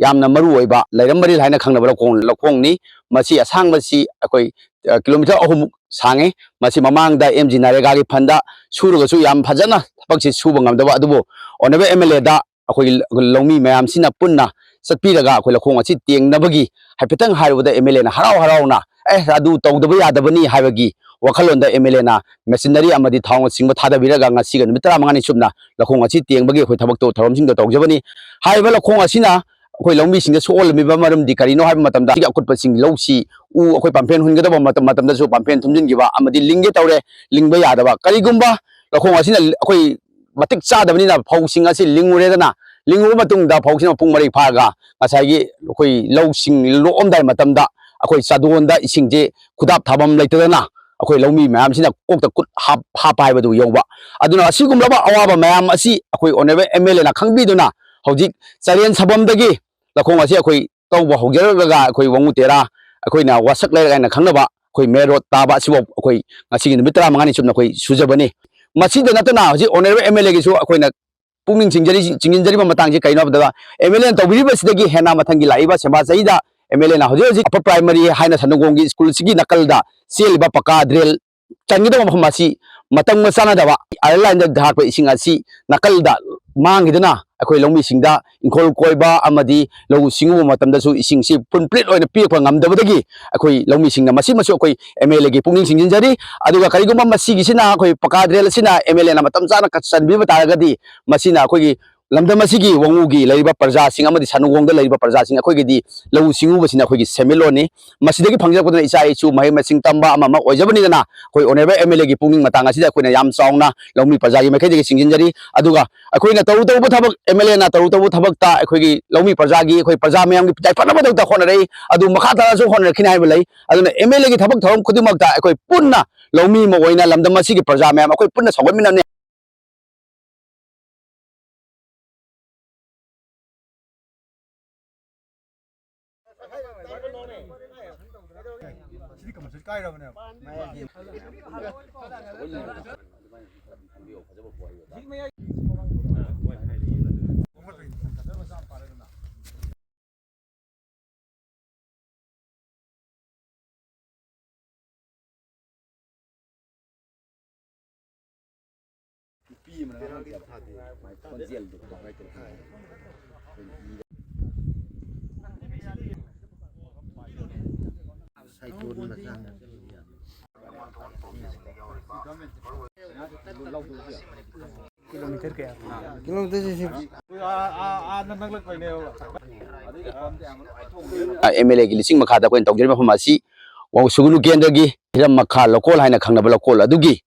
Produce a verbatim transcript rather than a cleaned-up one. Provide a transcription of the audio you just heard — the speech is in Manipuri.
ꯌꯥꯝꯅ ꯃꯔꯨ ꯑꯣꯏꯕ ꯂꯩꯔꯝ ꯃꯔꯤꯜ ꯍꯥꯏꯅ ꯈꯪꯅꯕ ꯂꯧꯈꯣꯡ, ꯂꯧꯈꯣꯡꯅꯤ꯫ ꯃꯁꯤ ꯑꯁꯥꯡꯕꯁꯤ ꯑꯩꯈꯣꯏ, ꯑ, ꯀꯤꯂꯣꯃꯤꯇꯔ ꯑꯍꯨꯝꯃꯨꯛ ꯁꯥꯡꯉꯤ꯫ ꯃꯁꯤ ꯃꯃꯥꯡꯗ ꯑꯦꯝ ꯖꯤ ꯅꯔꯦꯒꯥꯒꯤ ꯐꯟꯗ ꯁꯨꯔꯒꯁꯨ ꯌꯥꯝ ꯐꯖꯅ ꯊꯕꯛꯁꯤ ꯁꯨꯕ ꯉꯝꯗꯕ, ꯑꯗꯨꯕꯨ ꯑꯣꯅꯔꯦꯕꯜ ꯑꯦꯝ ꯑꯦꯜ ꯑꯦꯗ ꯑꯩꯈꯣꯏ ꯂꯧꯃꯤ ꯃꯌꯥꯝꯁꯤꯅ ꯄꯨꯟꯅ ꯆꯠꯄꯤꯔꯒ ꯑꯩꯈꯣꯏ ꯂꯧꯈꯣꯡ ꯑꯁꯤ ꯇꯦꯡꯅꯕꯒꯤ ꯍꯥꯏꯐꯦꯠꯇꯪ ꯍꯥꯏꯔꯨꯕꯗ ꯑꯦꯝ ꯑꯦꯜ ꯑꯦꯅ ꯍꯔꯥꯎ ꯍꯔꯥꯎꯅ, "ꯑꯦ, ꯑꯗꯨ ꯇꯧꯗꯕ ꯌꯥꯗꯕꯅꯤ" ꯍꯥꯏꯕꯒꯤ ꯋꯥꯈꯜꯂꯣꯟꯗ ꯑꯦꯝ ꯑꯦꯜ ꯑꯦꯅ ꯃꯦꯆꯤꯅꯔꯤ ꯑꯃꯗꯤ ꯊꯥꯎꯅꯆꯤꯡꯕ ꯊꯥꯗꯕꯤꯔꯒ ꯉꯁꯤꯒ ꯅꯨꯃꯤꯠ ꯇꯔꯥꯃꯉꯥꯅꯤ ꯆꯨꯞꯅ ꯂꯧꯈꯣꯡ ꯑꯁꯤ ꯇꯦꯡꯕꯒꯤ ꯑꯩꯈꯣꯏ ꯊꯕꯛꯇꯣ, ꯊꯧꯔꯝꯁꯤꯡꯗꯣ ꯇꯧꯖꯕꯅꯤ꯫ ꯍꯥꯏꯔꯤꯕ ꯂꯧꯈꯣꯡ ꯑꯁꯤꯅ ꯑꯩꯈꯣꯏ ꯂꯧꯃꯤꯁꯤꯡꯗ ꯁꯣꯛꯍꯜꯂꯝꯃꯤꯕ ꯃꯔꯝꯗꯤ ꯀꯔꯤꯅꯣ ꯍꯥꯏꯕ ꯃꯇꯝꯗ, ꯑꯁꯤꯒꯤ ꯑꯀꯨꯠꯄꯁꯤꯡ, ꯂꯧꯁꯤ ꯎ ꯑꯩꯈꯣꯏ ꯄꯥꯝꯐꯦꯟ ꯍꯨꯟꯒꯗꯕ ꯃꯇꯝ, ꯃꯇꯝꯗꯁꯨ ꯄꯥꯝꯐꯦꯟ ꯊꯨꯝꯖꯤꯟꯈꯤꯕ ꯑꯃꯗꯤ ꯂꯤꯡꯒꯦ ꯇꯧꯔꯦ, ꯂꯤꯡꯕ ꯌꯥꯗꯕ꯫ ꯀꯔꯤꯒꯨꯝꯕ ꯂꯧꯈꯣꯡ ꯑꯁꯤꯅ ꯑꯩꯈꯣꯏ ꯃꯇꯤꯛ ꯆꯥꯗꯕꯅꯤꯅ ꯐꯧꯁꯤꯡ ꯑꯁꯤ ꯂꯤꯡꯉꯨꯔꯦꯗꯅ, ꯂꯤꯡꯉꯨꯕ ꯃꯇꯨꯡꯗ ꯐꯧꯁꯤꯅ ꯃꯄꯨꯡ ꯃꯔꯩ ꯐꯥꯔꯒ ꯉꯁꯥꯏꯒꯤ ꯑꯩꯈꯣꯏ ꯂꯧꯁꯤꯡ ꯂꯣꯛꯑꯝꯗꯥꯏ ꯃꯇꯝꯗ ꯑꯩꯈꯣꯏ ꯆꯥꯗꯣꯟꯗ ꯏꯁꯤꯡꯁꯦ ꯈꯨꯗꯥꯞ ꯊꯥꯐꯝ ꯂꯩꯇꯗꯅ ꯑꯩꯈꯣꯏ ꯂꯧꯃꯤ ꯃꯌꯥꯝꯁꯤꯅ ꯀꯣꯛꯇ ꯈꯨꯠ ꯍꯥꯞ-, ꯍꯥꯞꯄ ꯍꯥꯏꯕꯗꯨ ꯌꯧꯕ꯫ ꯑꯗꯨꯅ ꯑꯁꯤꯒꯨꯝꯂꯕ ꯑꯋꯥꯕ ꯃꯌꯥꯝ ꯑꯁꯤ ꯑꯩꯈꯣꯏ ꯑꯣꯅꯔꯦꯕꯜ ꯑꯦꯝ ꯑꯦꯜ ꯑꯦꯅ ꯈꯪꯕꯤꯗꯨꯅ ꯍꯧꯖꯤꯛ ꯆꯔꯦꯟ ꯁꯥꯐꯝꯗꯒꯤ ꯂꯧꯈꯣꯡ ꯑꯁꯤ ꯑꯩꯈꯣꯏ ꯇꯧꯕ ꯍꯧꯖꯔꯛꯂꯒ ꯑꯩꯈꯣꯏ ꯋꯥꯉꯨ ꯇꯦꯔꯥ, ꯑꯩꯈꯣꯏꯅ ꯋꯥꯁꯛ ꯂꯩꯔꯛ ꯍꯥꯏꯅ ꯈꯪꯅꯕ ꯑꯩꯈꯣꯏ ꯃꯦꯟ ꯔꯣꯗ ꯇꯥꯕ ꯑꯁꯤꯐꯥꯎ ꯑꯩꯈꯣꯏ ꯉꯁꯤꯒꯤ ꯅꯨꯃꯤꯠ ꯇꯔꯥꯃꯉꯥꯅꯤ ꯆꯨꯞꯅ ꯑꯩꯈꯣꯏ ꯁꯨꯖꯕꯅꯤ꯫ ꯃꯁꯤꯗ ꯅꯠꯇꯅ ꯍꯧꯖꯤꯛ ꯑꯣꯅꯔꯦꯕꯜ ꯑꯦꯝ ꯑꯦꯜ ꯑꯦꯒꯤꯁꯨ ꯑꯩꯈꯣꯏꯅ ꯄꯨꯛꯅꯤꯡ ꯆꯤꯡꯖꯔꯤ-, ꯆꯤꯡꯁꯤꯟꯖꯔꯤꯕ ꯃꯇꯥꯡꯁꯤ ꯀꯩꯅꯣ ꯍꯥꯏꯕꯗ, ꯑꯦꯝ ꯑꯦꯜ ꯑꯦꯅ ꯇꯧꯕꯤꯔꯤꯕꯁꯤꯗꯒꯤ ꯍꯦꯟꯅ ꯃꯊꯪꯒꯤ ꯂꯥꯛꯏꯕ ꯁꯦꯝꯕꯥ ꯆꯍꯤꯗ ꯑꯦꯝ ꯑꯦꯜ ꯑꯦꯅ ꯍꯧꯖꯤꯛ ꯍꯧꯖꯤꯛ ꯑꯄꯔ ꯄ꯭ꯔꯥꯏꯃꯔꯤ ꯍꯥꯏꯅ ꯁꯅꯨꯒꯣꯡꯒꯤ ꯁ꯭ꯀꯨꯜꯁꯤꯒꯤ ꯅꯥꯀꯜꯗ ꯆꯦꯜꯂꯤꯕ ꯄꯀꯥ ꯗ꯭ꯔꯦꯟ ꯆꯟꯒꯗꯕ ꯃꯐꯝ ꯑꯁꯤ ꯃꯇꯝꯒ ꯆꯥꯟꯅꯗꯕ, ꯑꯥꯏꯔꯟ ꯂꯥꯏꯟꯗ ꯊꯥꯔꯛꯄ ꯏꯁꯤꯡ ꯑꯁꯤ ꯅꯥꯀꯜꯗ ꯃꯥꯡꯈꯤꯗꯨꯅ ꯑꯩꯈꯣꯏ ꯂꯧꯃꯤꯁꯤꯡꯗ ꯏꯪꯈꯣꯜ ꯀꯣꯏꯕ ꯑꯃꯗꯤ ꯂꯧꯎ ꯁꯤꯡꯎꯕ ꯃꯇꯝꯗꯁꯨ ꯏꯁꯤꯡꯁꯤ ꯐꯨꯜ ꯄ꯭ꯂꯦꯠ ꯑꯣꯏꯅ ꯄꯤꯔꯛꯄ ꯉꯝꯗꯕꯗꯒꯤ ꯑꯩꯈꯣꯏ ꯂꯧꯃꯤꯁꯤꯡꯅ ꯃꯁꯤꯃꯁꯨ ꯑꯩꯈꯣꯏ ꯑꯦꯝ ꯑꯦꯜ ꯑꯦꯒꯤ ꯄꯨꯛꯅꯤꯡ ꯆꯤꯡꯁꯤꯟꯖꯔꯤ꯫ ꯑꯗꯨꯒ ꯀꯔꯤꯒꯨꯝꯕ ꯃꯁꯤꯒꯤꯁꯤꯅ, ꯑꯩꯈꯣꯏ ꯄꯀꯥ ꯗ꯭ꯔꯦꯟ ꯑꯁꯤꯅ ꯑꯦꯝ ꯑꯦꯜ ꯑꯦꯅ ꯃꯇꯝ ꯆꯥꯅ ꯆꯟꯕꯤꯕ ꯇꯥꯔꯒꯗꯤ, ꯃꯁꯤꯅ ꯑꯩꯈꯣꯏꯒꯤ ꯂꯝꯗꯝ ꯑꯁꯤꯒꯤ ꯋꯥꯉꯨꯒꯤ ꯂꯩꯔꯤꯕ ꯄ꯭ꯔꯖꯥꯁꯤꯡ ꯑꯃꯗꯤ ꯁꯅꯨꯒꯣꯡꯗ ꯂꯩꯔꯤꯕ ꯄ꯭ꯔꯖꯥꯁꯤꯡ ꯑꯩꯈꯣꯏꯒꯤꯗꯤ ꯂꯧꯎ ꯁꯤꯡꯎꯕꯁꯤꯅ ꯑꯩꯈꯣꯏꯒꯤ ꯁꯦꯟꯃꯤꯠꯂꯣꯟꯅꯤ꯫ ꯃꯁꯤꯗꯒꯤ ꯐꯪꯖꯔꯛꯄꯗꯨꯅ ꯏꯆꯥ ꯏꯁꯨ ꯃꯍꯩ ꯃꯁꯤꯡ ꯇꯝꯕ ꯑꯃ ꯑꯃ ꯑꯣꯏꯖꯕꯅꯤꯗꯅ, ꯑꯩꯈꯣꯏ ꯑꯣꯅꯔꯦꯕꯜ ꯑꯦꯝ ꯑꯦꯜ ꯑꯦꯒꯤ ꯄꯨꯛꯅꯤꯡ ꯃꯇꯥꯡ ꯑꯁꯤꯗ ꯑꯩꯈꯣꯏꯅ ꯌꯥꯝ ꯆꯥꯎꯅ ꯂꯧꯃꯤ ꯄ꯭ꯔꯖꯥꯒꯤ ꯃꯥꯏꯀꯩꯗꯒꯤ ꯆꯤꯡꯁꯤꯟꯖꯔꯤ꯫ ꯑꯗꯨꯒ ꯑꯩꯈꯣꯏꯅ ꯇꯧꯔꯨ ꯇꯧꯔꯨꯕ ꯊꯕꯛ, ꯑꯦꯝ ꯑꯦꯜ ꯑꯦꯅ ꯇꯧꯔꯨ ꯇꯧꯔꯨꯕ ꯊꯕꯛꯇ ꯑꯩꯈꯣꯏꯒꯤ ꯂꯧꯃꯤ ꯄ꯭ꯔꯖꯥꯒꯤ, ꯑꯩꯈꯣꯏ ꯄ꯭ꯔꯖꯥ ꯃꯌꯥꯝꯒꯤ ꯌꯥꯏꯐꯅꯕꯗꯃꯛꯇ ꯍꯣꯠꯅꯔꯛꯏ꯫ ꯑꯗꯨ ꯃꯈꯥ ꯇꯥꯅꯁꯨ ꯍꯣꯠꯅꯔꯛꯈꯤꯅꯤ ꯍꯥꯏꯕ ꯂꯩ꯫ ꯑꯗꯨꯅ ꯑꯦꯝ ꯑꯦꯜ ꯑꯦꯒꯤ ꯊꯕꯛ ꯊꯧꯔꯝ ꯈꯨꯗꯤꯡꯃꯛꯇ ꯑꯩꯈꯣꯏ ꯄꯨꯟꯅ ꯂꯧꯃꯤ ꯑꯃ ꯑꯣꯏꯅ ꯂꯝꯗꯝ ꯑꯁꯤꯒꯤ ꯄ꯭ꯔꯖꯥ ꯃꯌꯥꯝ ꯑꯩꯈꯣꯏ ꯄꯨꯟꯅ ꯁꯧꯒꯠꯃꯤꯟꯅꯅꯤ꯫ ꯈꯣꯟꯖꯦꯜꯗꯣ ꯀꯃꯥꯏꯅ ꯇꯧꯔꯤ? ꯑꯦꯝ ꯑꯦꯜ ꯑꯦꯒꯤ ꯂꯤꯁꯤꯡ ꯃꯈꯥꯗ ꯑꯩꯈꯣꯏꯅ ꯇꯧꯖꯔꯤꯕ ꯃꯐꯝ ꯑꯁꯤ ꯋꯥꯡ ꯁꯨꯒꯅꯨ ꯀꯦꯟꯗ꯭ꯔꯒꯤ ꯍꯤꯔꯝ ꯃꯈꯥ ꯂꯧꯀꯣꯜ ꯍꯥꯏꯅ ꯈꯪꯅꯕ ꯂꯧꯀꯣꯜ ꯑꯗꯨꯒꯤ